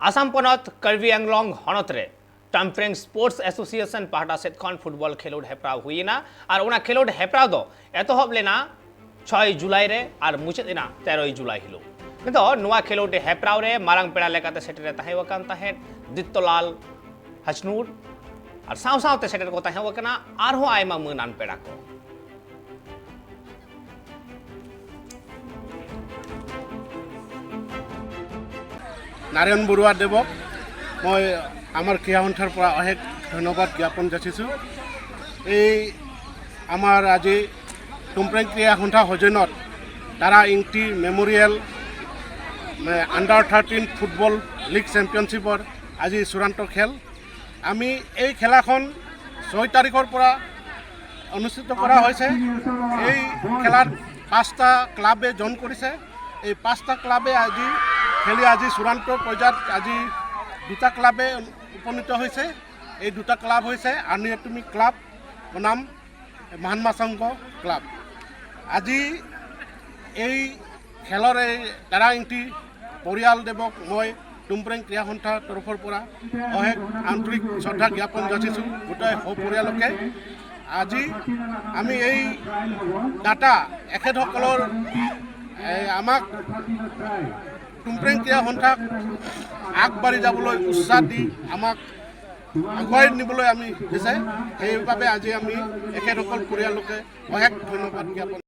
आसाम पनत कार्बी आंगलोंग हनत रे टम्प्रेंग sports association पाहटा सेद खन football खेलोड हेप्राव हुईना और ओना खेलोड हेप्राव दो एतहब लेना 6 जुलाई रे और मुचाद एना 13 जुलाई हिलो। नितो नोआ खेलोड हेप्राव रे मारांग पेड़ा लेकाते सेटेरे ताहेवकान ताहेद दित्तलाल हचनूर और साव सावते सेटेर को ताहेवकाना आरहो आयमा मनान पेड़ा को। নাৰায়ণ বৰুৱা দেৱক মই আমাৰ ক্ৰীড়া সন্থাৰ পৰা অশেষ ধন্যবাদ জ্ঞাপন যাচিছোঁ। এই আমাৰ আজি টুমপ্ৰেং ক্ৰীড়া সন্থা সৌজন্যত Tara Engti memorial under 13 football league চেম্পিয়নশ্বিপৰ আজি চূড়ান্ত খেল। আমি এই খেলাখন 6 তাৰিখৰ পৰা অনুষ্ঠিত কৰা হৈছে। এই খেলাত 5টা ক্লাবে জইন কৰিছে। এই 5টা ক্লাবে আজি খেলি আজি চূড়ান্ত পৰ্যায়ত আজি দুটা ক্লাবে উপনীত হৈছে। এই দুটা ক্লাব হৈছে আৰ্মি ক্লাব বনাম মহাত্মা সংঘ ক্লাব। আজি এই খেলৰ এই তাৰা ইংটি পৰিয়াল দেৱক মই টুমপ্ৰেং ক্ৰীড়া সন্থাৰ তৰফৰ পৰা অশেষ আন্তৰিক শ্ৰদ্ধা জ্ঞাপন যাচিছোঁ গোটেই সপৰিয়ালকে। আজি আমি এই দাতা এখেতসকলৰ এই আমাক টুমপ্ৰেং ক্ৰীড়া সন্থাক আগবাঢ়ি যাবলৈ উৎসাহ দি আমাক আগুৱাই নিবলৈ আমি দিছে, সেইবাবে আজি আমি এখেতসকল পৰিয়ালকে অশেষ ধন্যবাদ জ্ঞাপন।